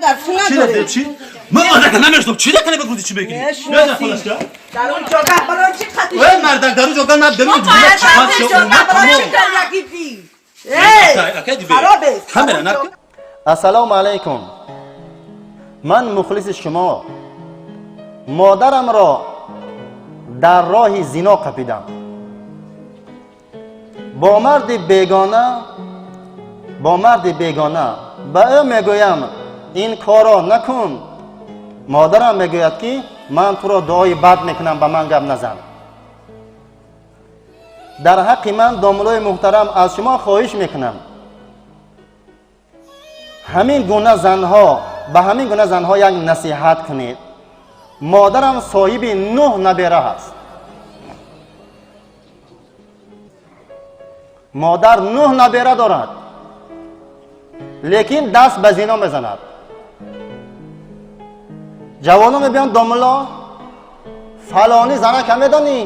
дар Чӣ надорӣ. Чӣ? Ман мардак намешнам. Чӣ дакане бигӯ чӣ бигӣ? Мешносӣ. Дар он ҷога барои чӣ қатиш? Эй мардак дар он ҷога на дарун Ассалому алайкум. Ман мухлиси шумо. Модарамро дар роҳи зино қапидам. Бо марди бегона, бо марди бегона ба ӯ мегӯям ин корро накун. Модарам мегӯяд ки ман туро дуои бад мекунам, ба ман гап назан. Дар ҳаққи ман домулои муҳтарам аз шумо хоҳиш мекунам. Ҳамин гуна занҳо, ба ҳамин гуна занҳо як насиҳат кунед. Модарам соҳиби 9 набера ҳаст. Модар 9 набера дорад, лекин даст ба зино мезанад. Ҷавонон мебиёнд домулло, фалони занака медонӣ,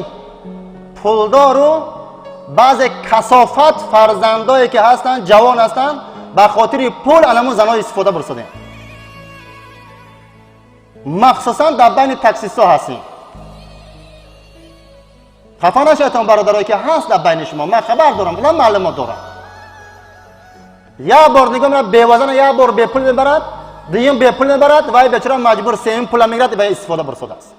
пулдору баъзе касофат фарзандое ки ҳастанд, ҷавон ҳастанд, ба хотири пул анамун занҳо истифода бурсодем. Махсусан дар байни таксистҳо ҳастем. Хафа нашаведтон бародарое ки ҳаст дар байни шумо, ман хабар дорам, ман маълумот дорам. Як бор нигоҳ мекунад бевазана, як бор бепул мебарад, дуюм бепул мебарад, вай бечора маҷбур сеюм пула мегирад ва истифода бурсодааст.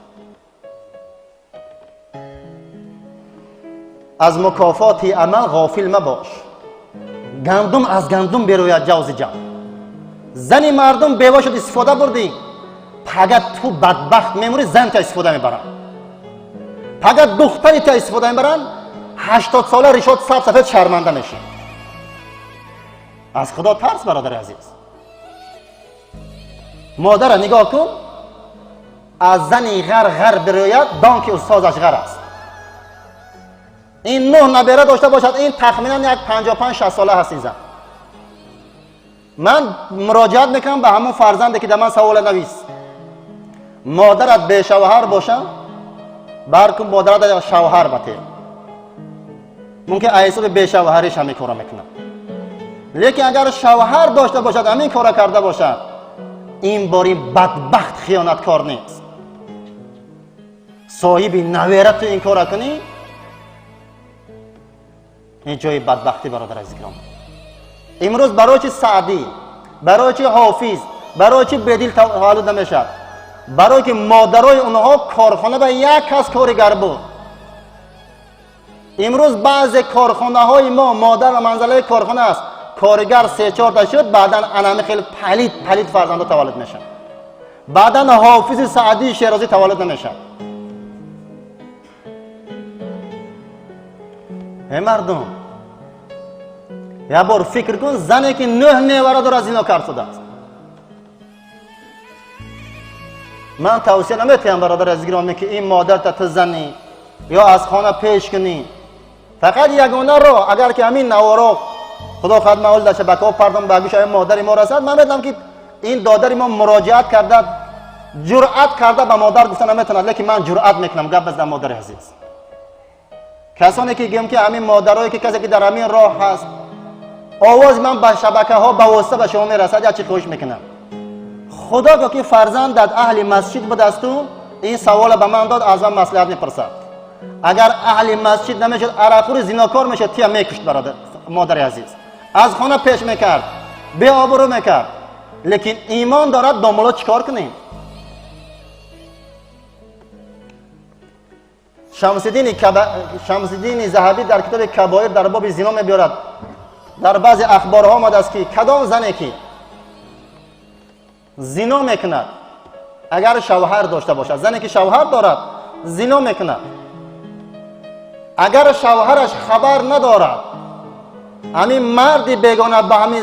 Аз мукофоти амал ғофил мабош. Гандум аз гандум берӯяд ҷавзи ҷав. Зани мардум бева шуд, истифода бурдӣ, пага ту бадбахт мемурӣ, зан та истифода мебаранд. Пага духтари та истифода мебаранд, 80 сола ришот саб сафед шарманда мешӣ. Аз Худо тарс, бародари азиз. Модара нигоҳ кун, аз зани ғар ғар бирӯяд, дон ки устозаш ғар аст. Ин 9 набера дошта бошад, ин тахминан як 55-60 сола ҳаст ин зан. Ман муроҷиат мекунам ба ҳамон фарзанде ки дар ман саволе навис. Модарат бешавҳар боша, баркун модарат шавҳар бате. Мумкин айсоби бешавҳариш ҳамин корро мекунад. Лекин агар шавҳар дошта бошад, ҳамин корро карда бошад, ин бори бадбахт хиёнаткор нест. Соҳиби навера ту ин корро кунӣ, ин ҷои бадбахтӣ, бародар азиз гиром. Имрӯз барои чи Саъдӣ, барои чи Ҳофиз, барои чи Бедил таваллуд намешавад? Барое ки модарои онҳо корхона ба як кас коригар буд. Имрӯз баъзе корхонаҳои мо модар ва манзалаи корхона аст. Коригар 3-4 та шуд, баъдан анами хеле палид палид фарзандо таваллуд мешавад. Баъдан Ҳофизи Саъдии Шерозӣ таваллуд намешавад. Эй мардум, як бор фикр кун, зане ки 9 невара дорад зино кард шудааст. Ман тавсия наметиҳам, бародари азиз гиромӣ, ки ин модарта ту занӣ ё аз хона пеш кунӣ. Фақат ягона роҳ, агар ки ҳамин наворо худо хоҳад маъул дар шабакаҳо пардом ба гӯши ҳамин модари мо расад, ман медонам ки ин додари мо муроҷиат карда, ҷуръат карда ба модар гуфта наметавонад, лекин ман ҷуръат мекунам гап бизанам модари азиз. Касоне ки гӯям ки ҳамин модарое ки касе ки дар ҳамин роҳ ҳаст, овози ман ба шабакаҳо ба восита ба шумо мерасад, як чи хоҳиш мекунам. Худо го ки фарзандат аҳли масҷид будасту ин савола ба ман дод, аз ман маслиҳат мепурсад. Агар аҳли масҷид намешуд, арақхӯри зинокор мешуд, тия мекушт, бародар, модари азиз. Аз хона пеш мекард, беобрӯ мекард. Лекин имон дорад, домуло чӣ кор кунем? Шамсиддини Заҳабӣ дар китоби Кабоир дар боби зино мебиёрад. Дар баъзе ахборҳо омадааст ки кадом зане ки зино мекунад, агар шавҳар дошта бошад, зане ки шавҳар дорад, зино мекунад. Агар шавҳараш хабар надорад, ҳамин марди бегона ба ҳамин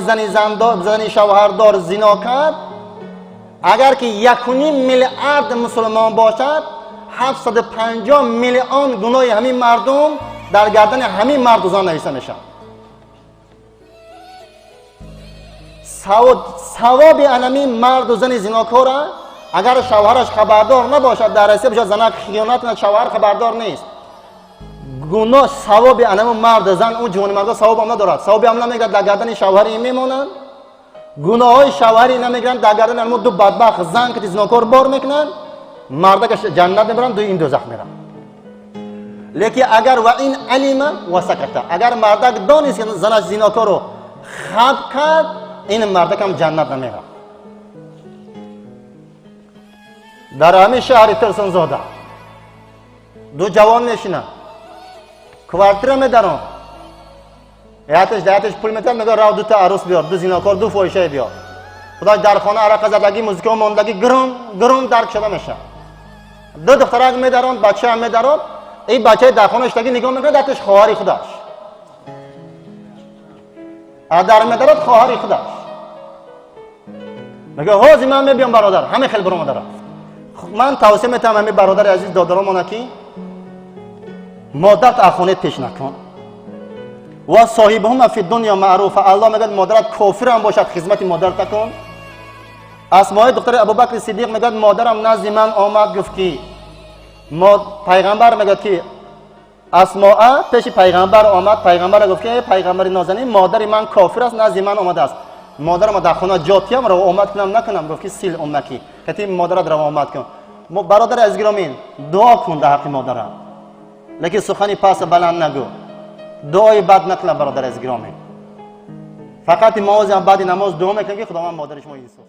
зани шавҳардор зино кард, агар ки 1.5 миллиард мусулмон бошад, 750 миллион гуноҳи ҳамин мардум дар гардани ҳамин марду зан нависта мешавад. Савоби анамин марду зани зинокора агар шавҳараш хабардор набошад, дар Россия бошад, занак хиёнат кунад, шавҳар хабардор нест. Гуноҳ савоби анамун марду зан, он ҷавони мардо савоб ҳам надорад, савоби ҳам намегирад, дар гардани шавҳари ин мемонанд. Гуноҳои шавҳари намегиранд, дар гардани ҳамон ду бадбахт зан ки зинокор бор мекунанд, мардакаш ҷаннат мебаранд, ду ин дӯзах мераванд. Лекин агар ва ин алима ва саката, агар мардак донист ки занаш зинокорро хаб кард, ин мардакам ҷаннат намерав. Дар ҳамин шаҳри Турсунзода ду ҷавон мешинанд, квартира медарон, яташ даяташ пул метиҳад, мегӯяд: рав, дута арӯс биёр, ду зинокор, ду фоҳишае биёр. Худо дар хона арақа задагӣ, музико мондагӣ, гирон гирон дарк шуда мешавад. Ду духтарак медарон, бачаам медарон. Ин бачаи дар хона иштагӣ нигоҳ мекунад, дасташ хоҳари худаш дар медарад, хоҳари худаш мегӯяд: ҳозир ман мебиём, бародар. Ҳаме хел биромада рафт. Ман тавсия метавам ҳамин бародари азиз, додаромона, ки модарт аз хонет пеш накун. Ва соҳибҳума фи дунё маъруфа. Аллоҳ мегӯяд: модарат кофирам бошад, хизмати модарта кун. Асмои духтари Абубакри Сиддиқ мегӯяд: модарам назди ман омад, гуфт ки пайғамбар мегӯяд ки Асмоа пеши пайғамбар омад, пайғамбара гуфт ки: пайғамбари нозанин, модари ман кофир аст, назди ман омадааст, модарама дар хона ҷо тиям, равоомад кунам, накунам? Гуфт ки: сил уммаки, кати модарат равоомад кун. Бародари азизгиромин, дуо кун дар ҳаққи модарат, лекин сухани паса баланд нагӯ, дуои бад накунам. Бародари азизгиромин, фақат мо ҳозир баъди намоз дуо мекунем, ки Худованд модари шумо инсоф.